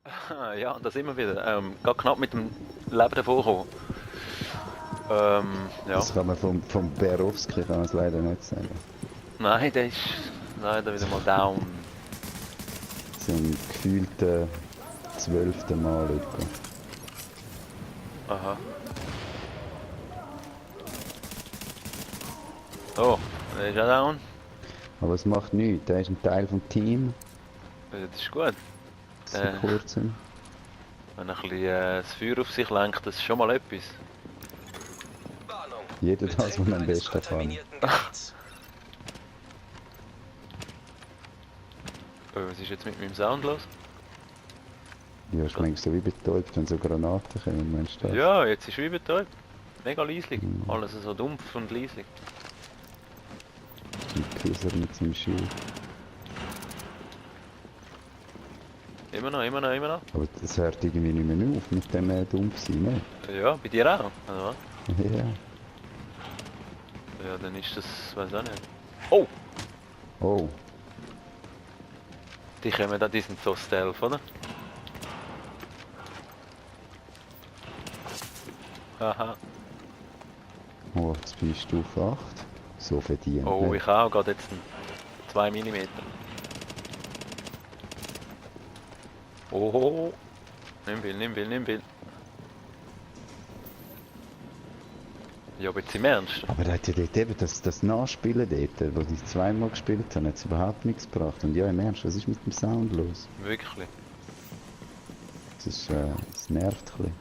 Ja, und das immer wieder. Gerade knapp mit dem Leben davor gekommen. Ja. Das kann man vom Berowski kann man es leider nicht sagen. Nein, der ist leider wieder mal down. Zum gefühlten 12. Mal etwa. Aha. Oh, der ist auch down. Aber es macht nichts, der ist ein Teil vom Team, Das ist gut. seit kurzem. Wenn er ein bisschen das Feuer auf sich lenkt, das ist schon mal etwas. Jeder das, was man am besten kann. Was ist jetzt mit meinem Sound los? Ja, ist manchmal so wie betäubt, wenn so Granaten kommen, meinst du das? Ja, jetzt ist wie betäubt. Mega leislich. Mhm. Alles so dumpf und leislich. Ein Küsser mit seinem Schild. Immer noch, immer noch, immer noch. Aber das hört irgendwie nicht mehr auf mit dem dumpf sein, ne? Ja, bei dir auch. Also, was? Ja. Ja, dann ist das, weiß auch nicht. Oh! Oh, Die kommen da, die sind so stealth, oder? Haha. oh, jetzt bin ich Stufe 8. So verdient. Oh, ne? ich auch, gerade jetzt 2 mm. Oh! Nimm Bild, nimm Bild, nimm Bild. Ja, aber jetzt im Ernst? Aber der hat ja dort eben das Nachspielen dort, wo ich zweimal gespielt habe, hat es überhaupt nichts gebracht. Und ja, im Ernst, was ist mit dem Sound los? Wirklich? Das nervt ein bisschen.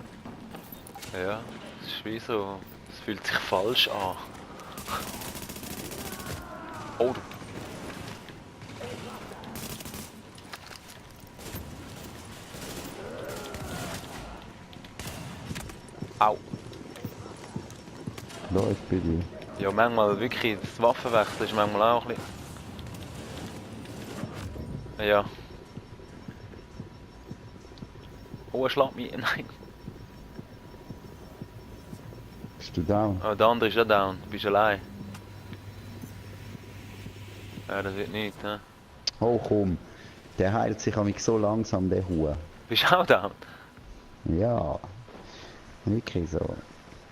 Ja, es ist wie so, es fühlt sich falsch an. Oh, du. Au. Läuft bei dir. Ja, manchmal wirklich, das Waffenwechsel ist manchmal auch ein bisschen... Ja. Oh, er schlägt mich. Nein. Bist du down? Oh, der andere ist ja down. Du bist allein. Ja, das wird nicht, ne? Oh komm, der heilt sich an mich so langsam, der Hu. Bist du auch down? Ja, wirklich so.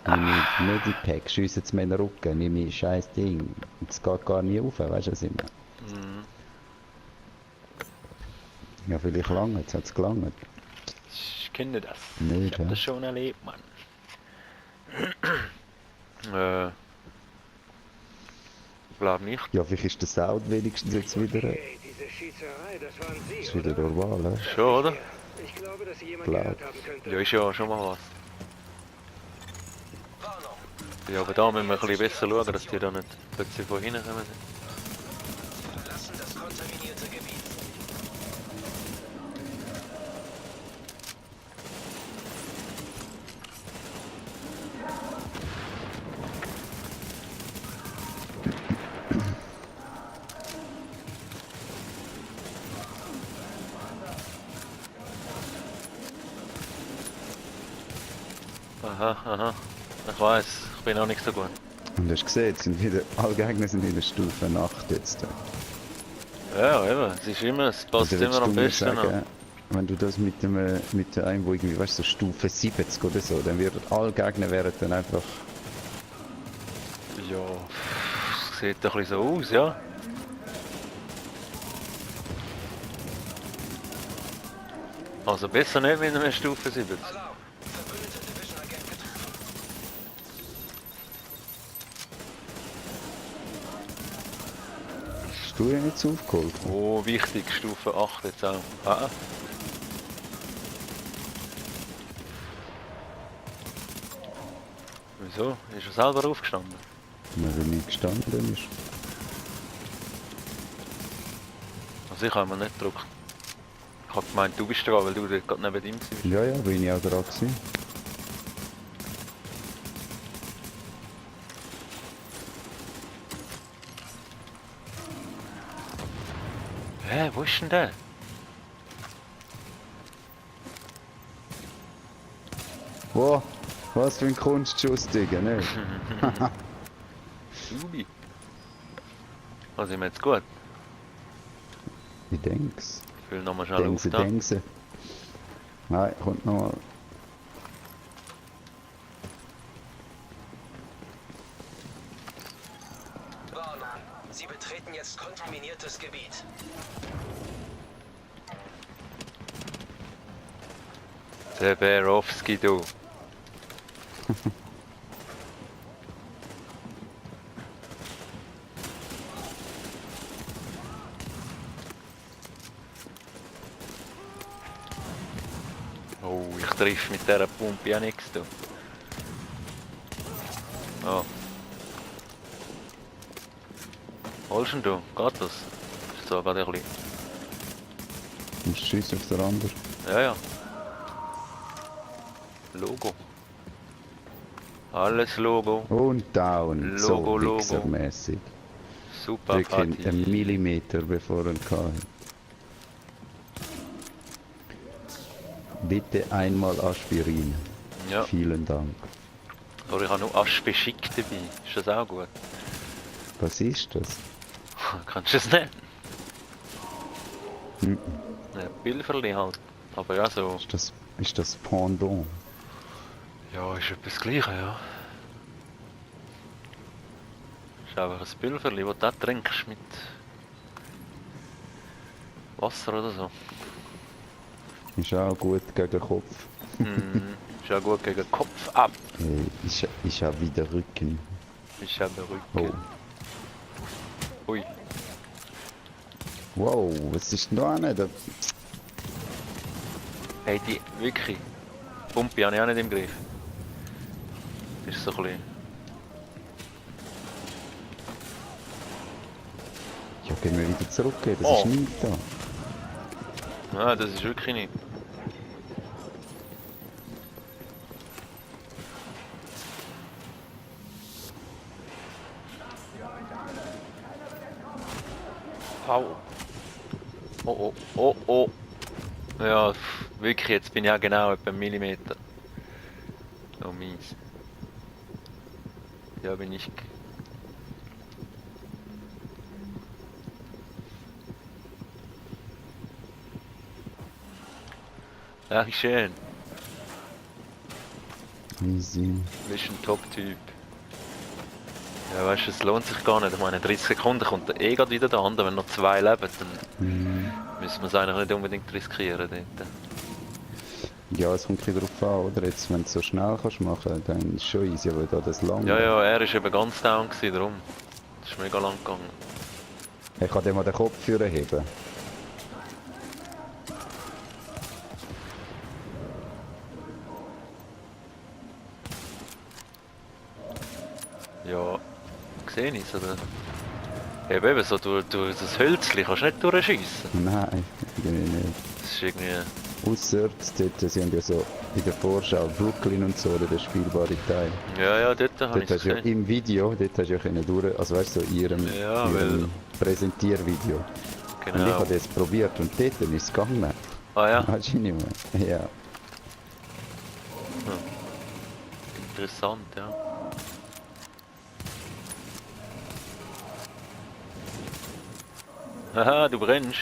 Meine Medipack schiessen jetzt mir in den Rücken, nehme ich scheiß Ding. Es geht gar nicht rauf, weißt du was ich meine? Mhm. Ja, vielleicht lange, jetzt hat es gelangt. Ich kenne das. Nicht, Ich hab hä? das schon erlebt, Mann. Glaub nicht. Ja, vielleicht ist der Sound wenigstens jetzt wieder, Okay, diese Schießerei, das waren Sie, ist wieder oder? normal, hä? Schon, oder? Ich glaube, dass Sie jemand Glaub. gehört haben könnte. Ja, ist ja schon mal was. Ja, aber da müssen wir ein bisschen besser schauen, dass die da nicht plötzlich von hinten kommen. Verlassen das kontaminierte Gebiet. Aha, aha. Ich weiß, ich bin auch nicht so gut. Und hast du gesehen, jetzt sind wieder, alle Gegner sind in der Stufe 8 jetzt. Ja, eben. Es ist immer, es passt Also immer am willst du besten mir an. sagen, wenn du das mit einem, wo irgendwie, weißt du, so Stufe 70 oder so, dann werden alle Gegner wären dann einfach, Ja, es sieht doch ein bisschen so aus, ja. Also besser nicht mit einer Stufe 70. Alarm. Verbündete Division Agent getroffen. hast du ihn jetzt aufgeholt? Oh, wichtig, Stufe 8 jetzt auch. Ah. Wieso? Ist er selber aufgestanden? Wenn er nicht gestanden ist. Also ich habe mir nicht gedrückt. Ich habe gemeint, du bist dran, weil du dort gerade neben ihm bist. Ja, ja, bin ich auch dran gewesen. Hä, wo ist denn der? Wow, was für ein Kunstschuss, Digga, ne? Subi. Also ich mir jetzt gut. Ich denk's. Ich will nochmal schnell Denkse, aufnehmen. denkse. Nein, kommt noch mal. Warnung. Sie betreten jetzt kontaminiertes Gebiet. Der Berowski, du. Oh, ich treffe mit dieser Pumpe ja nichts, du. Oh. Holst du? Geht das? Ist so gerade ein bisschen... Du musst schiessen auf der anderen. Ja, ja. Logo. Alles Logo. Und down. Logo, so Logo. wichsermässig. Super Wirklich Party. einen Millimeter bevor er kam. Bitte einmal Aspirin. Ja. Vielen Dank. Oder ich habe nur Asch beschickt dabei. Ist das auch gut? Was ist das? Kannst du es nehmen? Hm. Ja, Pilferli halt. Aber ja, so. Ist das Pendant? Ja, ist etwas Gleiches, ja. Ist einfach ein Pilferli, das du auch trinkst mit Wasser oder so. Ist auch gut gegen den Kopf. Ist auch gut gegen den Kopf ab. Ich habe wieder Rücken. Ist auch der Oh. Rücken. Ui. Wow, was ist denn da nicht? Hey, die wirklich. Pumpe habe ich auch nicht im Griff. Das ist so ein bisschen. Ja, gehen wir wieder zurück. Das Oh. ist nicht da. Nein, das ist wirklich nicht. Au. Oh, oh, oh, oh. Ja, wirklich, jetzt bin ich ja genau etwa einen Millimeter. Oh, mies. Ja, bin ich. Ja, wie schön. Easy. Du bist ein Top-Typ. Ja, weißt du, es lohnt sich gar nicht. Ich meine, in 30 Sekunden kommt der eh gerade wieder der andere. Wenn noch 2 leben, dann müssen wir es eigentlich nicht unbedingt riskieren dort. Ja, es kommt ein bisschen drauf an, oder? Jetzt, wenn du so schnell kannst machen, dann ist es schon easy, aber da das lang. Ja, ja, er war eben ganz down gewesen, darum. Das ist mega lang gegangen. Ich kann dem mal den Kopf führen heben. Ja, sehe ich es, oder? Eben so durch das Hölzchen kannst du nicht durchschiessen. Nein, irgendwie nicht. Das ist irgendwie... Ausser dort, sie haben ja so in der Vorschau Brooklyn und so, oder der spielbare Teil. Ja, ja, dort habe ich Dort hast du ja gesehen. im Video, dort hast du ja können durch, also weißt du, so in ihrem, Ja, ihrem Präsentiervideo. Und ich Genau. habe das probiert und dort ist es gegangen. Ah ja, Weißt du nicht mehr? Ja. interessant, ja. Haha, du brennst.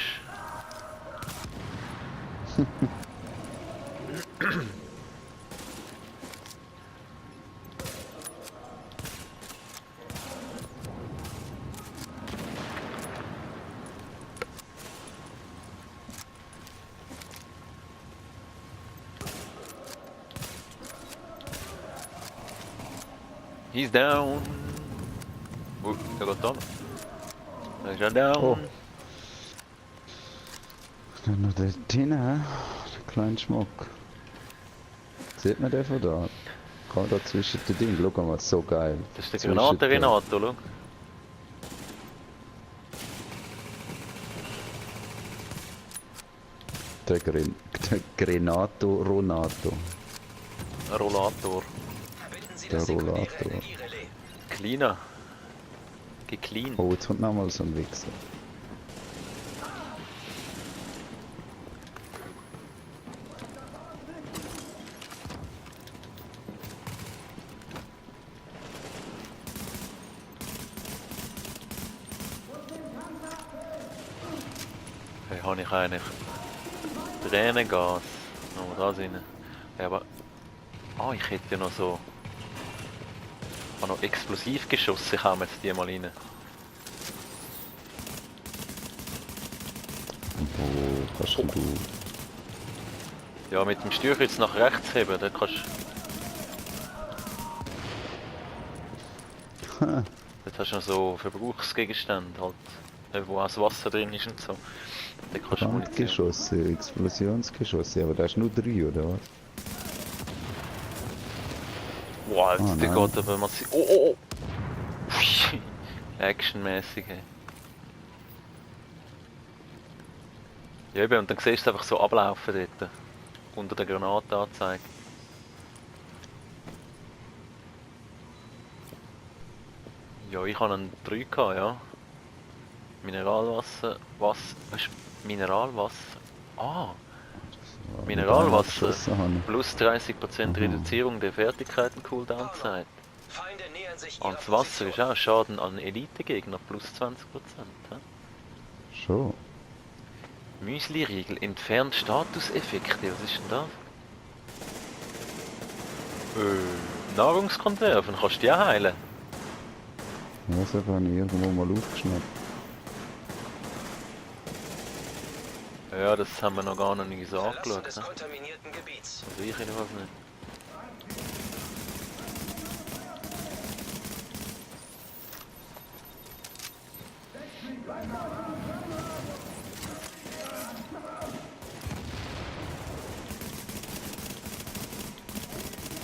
He's down. Der geht da noch. Der ist ja down. Oh. Dann noch dort hinten, hä? Der kleine Schmuck. Sieht man den von da? Kann da zwischen den Dingen, schau mal, so geil. Das ist der Zwischen Granate den- Renato, schau. Der Grenato Ronato. Rollator. Verbinden Sie Der das sekundäre Rollator. Energierelais. Cleaner. Geclean. Oh, jetzt kommt nochmal so ein Wichser. Hey, habe ich eigentlich Tränengas? Noch da rein. Ja, aber... Ah, ich hätte ja noch so... Ich habe noch Explosivgeschosse, ich hau jetzt die mal rein. Wo kannst du... Ja, mit dem Steuerkreuz nach rechts heben, dann kannst Ha, dort hast du noch so Verbrauchsgegenstände halt, wo auch das Wasser drin ist und so. Dann kannst du Munition... Brandgeschosse, Explosionsgeschosse, aber da ist nur 3, oder was? Wow, Ah, Alter, der nein. geht aber massiv... Oh, oh, oh! Ui, actionmäßig, ey. Ja eben, und dann siehst du es einfach so ablaufen dort. Unter der Granatenanzeige. Ja, ich habe einen 3 gehabt, ja. Mineralwasser, Mineralwasser. Ah! Ja, Mineralwasser Geschosse habe ich. plus 30% Reduzierung der Fertigkeiten-Cooldown-Zeit. Feinde nähern sich Und ihrer das Wasser ist Position. auch Schaden an Elite-Gegner plus 20%. Ja? Schon. Müsli-Riegel entfernt Statuseffekte. Was ist denn das? Nahrungskonserven, kannst du die auch heilen? Ja, das habe ich irgendwo mal aufgeschnappt. Ja, das haben wir noch gar nicht so Verlassen angeschaut. des Ne? kontaminierten Gebiets. Also ich jedenfalls nicht.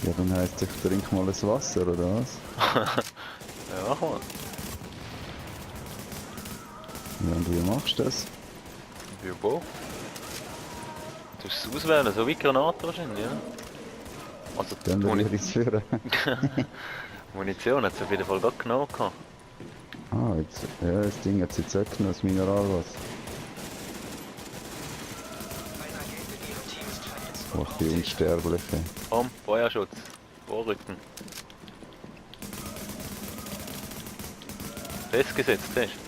Ja, dann heisst ich trink mal ein Wasser, oder was? Ja, mach mal. Ja, und wie machst du das? Ja, wo? Du musst es auswählen, so wie Granaten wahrscheinlich, ja? Also Dann die würde ich es führen. Munition hat es auf jeden Fall gerade genommen. Ah, jetzt, ja, das Ding hat jetzt auch genommen, das Mineralwasser. Ein Agent in ihrem Team ist verletzt und Oh, braucht die Hilfe. Unsterblichen. Komm, Feuerschutz. Vorrücken. Festgesetzt, siehst du?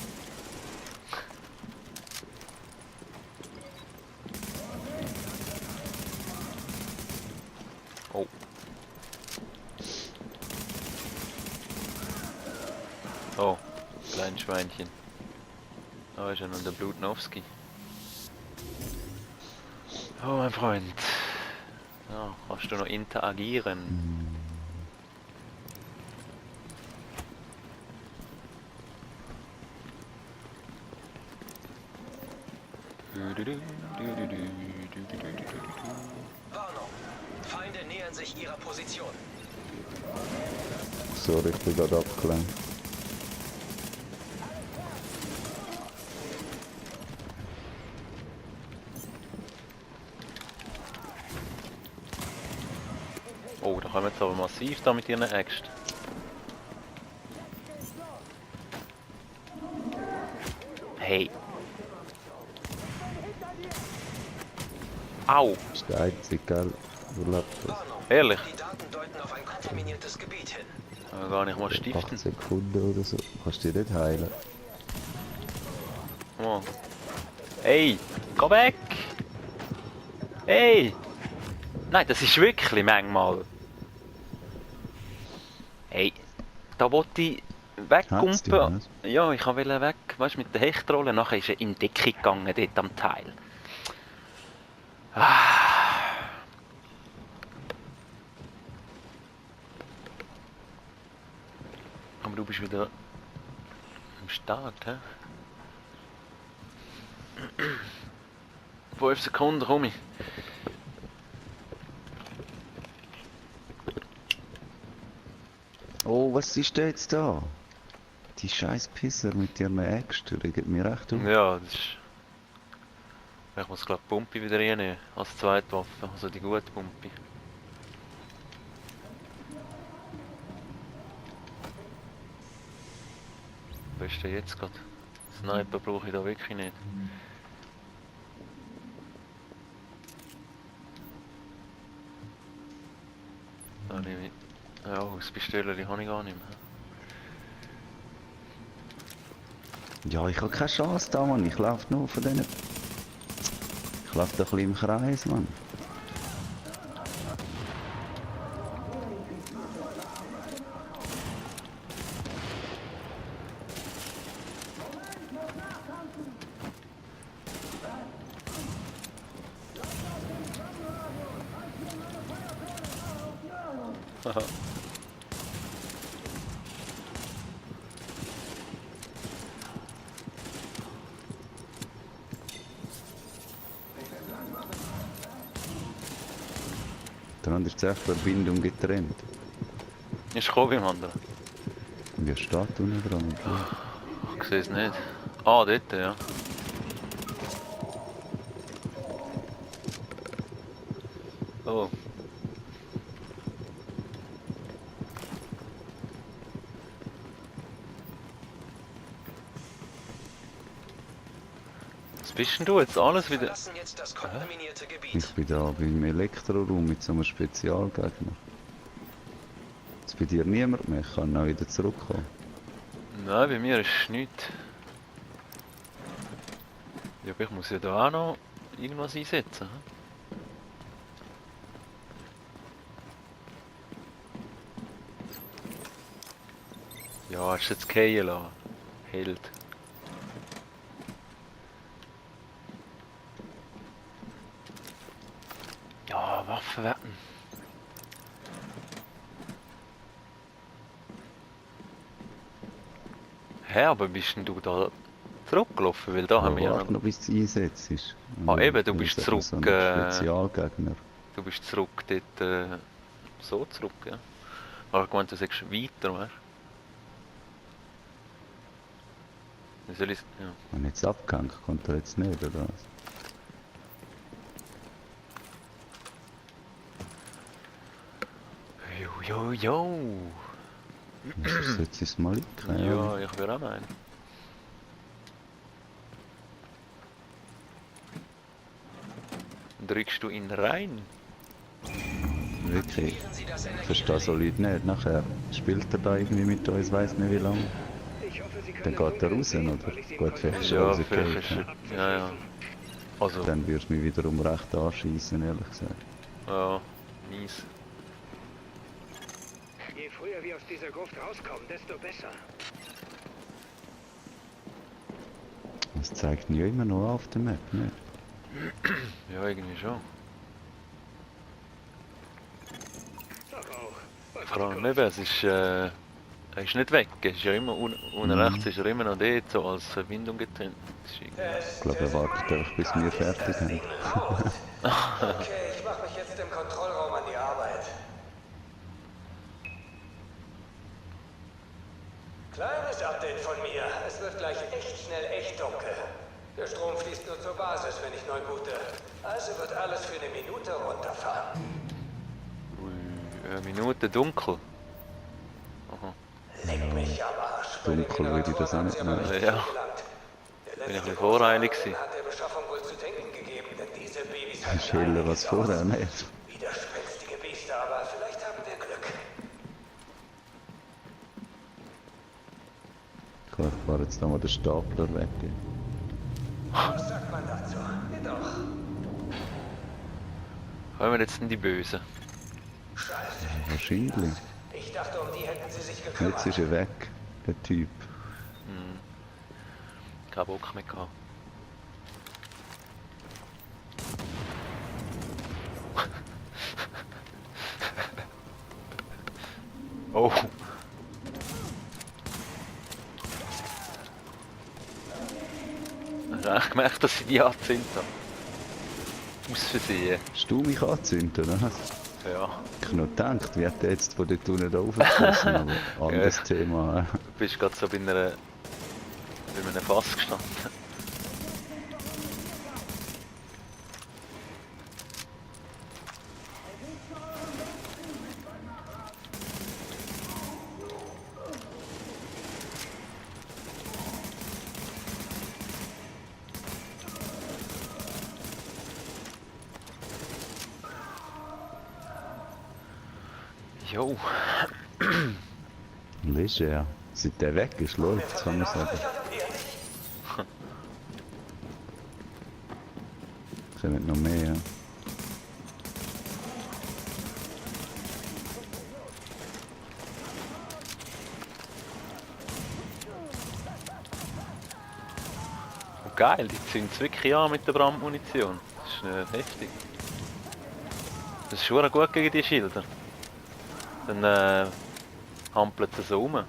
Oh. Oh, kleines Schweinchen. Da ist ja noch der Blutnowski. Oh, mein Freund. Ja, kannst du noch interagieren? Warnung. Feinde nähern sich ihrer Position. Sorry, ich bin gerade abgelenkt. Oh, da kommen jetzt aber massiv da mit ihren Äxten. Hey. Au, Das ist der einzige, gell? Überlebt das. Warnung. ehrlich? Die Daten deuten auf ein kontaminiertes Gebiet hin. Gar nicht mal 8 stiften. Sekunden oder so. Kannst du dich nicht heilen. Come on. Hey, geh weg! Hey! Nein, das ist wirklich manchmal. Hey, da wollte ich Hat's dich, wegkumpen. was? Ja, ich wollte weg, weißt du, mit der Hechtrolle. Nachher ist er in die Decke gegangen, dort am Teil. Aber du bist wieder am Start, hä? 5 Sekunden, komm ich. Oh, was ist denn jetzt da? Die scheiß Pisser mit ihren Äxten regen mir recht auf. Ja, das ist... Ich muss glaube Pumpe wieder reinnehmen, als zweite Waffe, also die gute Pumpe. Wo ist der jetzt gerade? Sniper brauche ich da wirklich nicht. Da nehme ich... Ja, das Pistolen habe ich gar nicht mehr. Ja, ich habe keine Chance da, Mann. Ich laufe nur von denen. Ich laufe doch ein bisschen im Kreis, Mann. Der andere ist echt Verbindung getrennt. Ist gekommen beim anderen. Wie steht unten dran? Ich sehe es nicht. Ah, dort, ja. Oh. Was bist denn du jetzt alles Wir wieder? verlassen jetzt das kontaminierte Gebiet. Ich bin da beim Elektroraum mit so einem Spezialgegner. Jetzt bei dir niemand mehr, ich kann auch wieder zurückkommen. Nein, bei mir ist nichts. Ja, aber ich muss ja da auch noch irgendwas einsetzen. Hm? Ja, hast du jetzt fallen lassen. Held. Ja, Waffen wetten. Hä, aber bist denn du da zurückgelaufen? Weil da haben wir ja warte noch... noch, bis du einsetzt. Ah, eben, du Weil bist es zurück, So ein Spezialgegner. Du bist zurück dort... so zurück, ja. Aber ich meinte, du sagst weiter, weißt du? Wie soll ich... Ja. Wenn jetzt abgehängt, kommt er jetzt nicht, oder was? Jo, jo, jo. Setz es mal ein, keine Ja, Ahnung. ich würde auch meinen. Drückst du ihn rein? Wirklich. Aktivieren Sie das Ich verstehe so Leute nicht. Nachher spielt er da irgendwie mit uns, weiss nicht wie lange. Ich hoffe, Sie Dann können geht er raus, sehen, oder? weil ich Sie Gut, vielleicht ist er Ja, rausgefallen. vielleicht ist ja, ja. Also, Dann würdest du mich wiederum recht anschießen, ehrlich gesagt. ja, mies. Je früher wir aus dieser Gruft rauskommen, desto besser. Das zeigt ihn ja immer noch auf der Map, nicht? Ja, irgendwie schon. Doch auch. Was Vor allem ist eben, es ist, er ist nicht weg. Er ist ja immer, unten rechts ist er immer noch dort, so als Verbindung getrennt. Das ist irgendwie- Ich glaube, er wartet einfach, bis wir fertig haben. Okay, ich mache mich jetzt im Kontrollraum an die Arbeit. Kleines Update von mir. Es wird gleich echt schnell echt dunkel. Der Strom fließt nur zur Basis, wenn ich neu boote. Also wird alles für eine Minute runterfahren. Ui, eine Minute dunkel. Aha. Leck mich am Arsch. Bei den Dunkel würde ich das auch nicht Generatoren haben sie nennen. aber Ja. nicht zugelangt. Der Bin ich ein letzte bisschen voreilig Großvater gewesen. hat der Beschaffung wohl zu denken gegeben, denn diese Babys Das ist heller als vorher, nicht? Widerspenstige Biester, aber vielleicht haben wir Glück. Gut, ich fahre jetzt nochmal den Stapler weg. Was sagt man dazu? Geht doch. Haben wir jetzt denn die Bösen? Scheiße. Wahrscheinlich. Ich dachte, um die hätten sie sich gekümmert. Jetzt ist er weg, der Typ. Kein Bock mehr gehabt. Oh. Hast du eigentlich gemerkt, dass ich die angezündet habe? Aus Versehen. Hast du mich angezündet, oder was? Ja. Ich habe noch gedacht, wie hat der jetzt von dort unten da raufgeschossen, aber anderes Thema. Du bist gerade so bei einem Fass gestanden. Jo. Leger. Seit der weg ist, läuft kann man sagen. Kommen noch mehr, ja. Oh, geil, die zünden es wirklich an mit der Brandmunition. Das ist heftig. Das ist schon gut gegen die Schilder. Dann hampelt es so rum.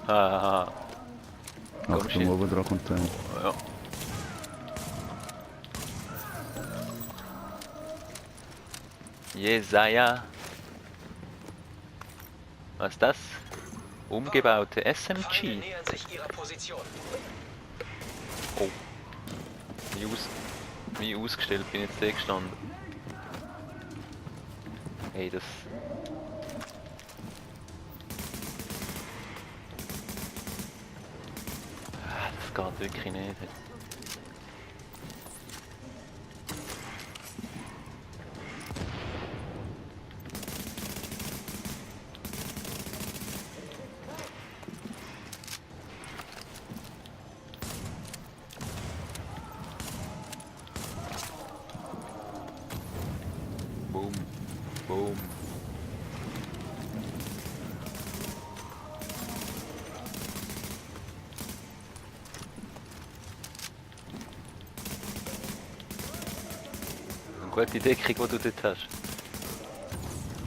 Haha. Achtung, oben dran kommt der. Ja. Jesaja. Was ist das? Umgebaute SMG. nähern sich ihrer Position. Oh. Wie ausgestellt bin ich jetzt da gestanden. Hey, das... Das geht wirklich nicht. Boom. Boom. Eine gute Deckung, die du dort hast.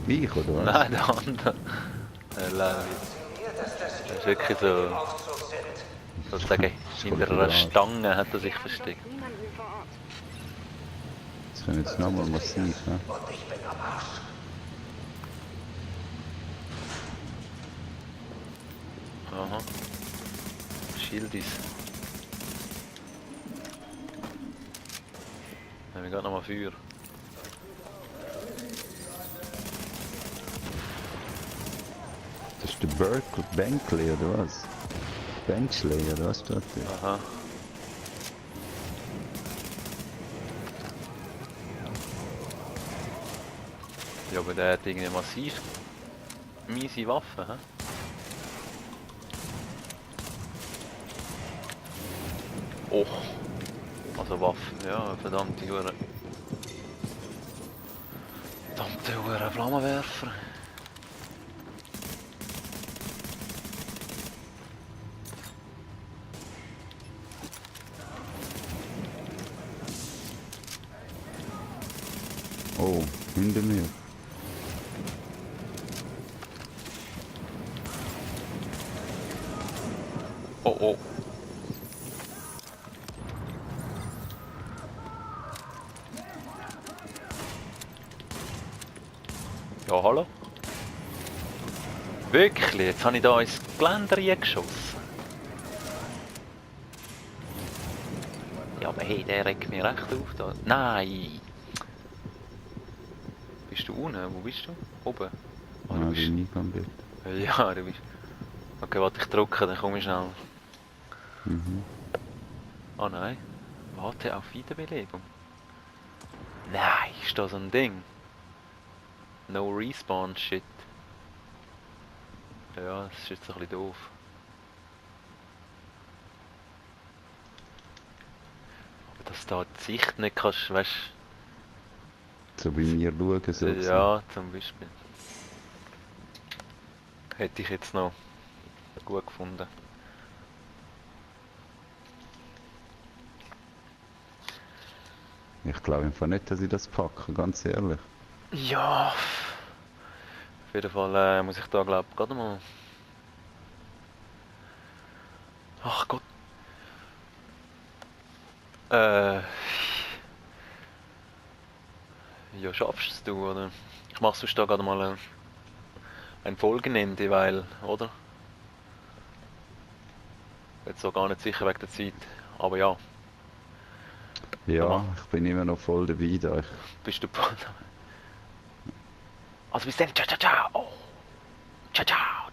Ich, oder was? Nein, der andere. Levi. Das ist wirklich so, Aufzug sind. sozusagen, hinter einer Stange hat er sich versteckt. Niemanden vor Ort. Das können jetzt nochmal massiv, ne? Und ich bin am Arsch. Aha. Schildis. Nehmen wir gerade nochmal Feuer. Das ist der Bankley, oder was? Benchley, oder was steht da? Aha. Ja, aber der hat irgendwie massiv miese Waffen, hä? Oh. Also Waffen, ja, verdammte Hure. Verdammte Hure Flammenwerfer. Oh, hinter mir. Oh oh. Ja, hallo? Wirklich? Jetzt habe ich da ins Geländer geschossen. Ja, aber hey, der regt mich recht auf da. Nein! Bist du unten? Wo bist du? Oben? Ah, Ah, du die bist... Nikon dort. Ja, du bist... Okay, warte, ich drücke, dann komme ich schnell. Mhm. Oh nein. Warte auf Wiederbelebung. Nein, ist da so ein Ding? No Respawn Shit. Ja, das ist jetzt ein bisschen doof. Aber dass du da die Sicht nicht kannst, weißt So bei mir schauen, du? so. Ja, zum Beispiel. Hätte ich jetzt noch gut gefunden. Ich glaube einfach nicht, dass ich das packe, ganz ehrlich. Ja. Auf jeden Fall muss ich da glaube ich gerade mal... Ach Gott. Ja, schaffst du, oder? Ich mach sonst da gerade mal ein Folgenende, weil, oder? Jetzt so gar nicht sicher wegen der Zeit. Aber ja, Ja, ich bin immer noch voll dabei da. bist du... Also bis dann, ciao, ciao, ciao! Oh. Ciao, ciao!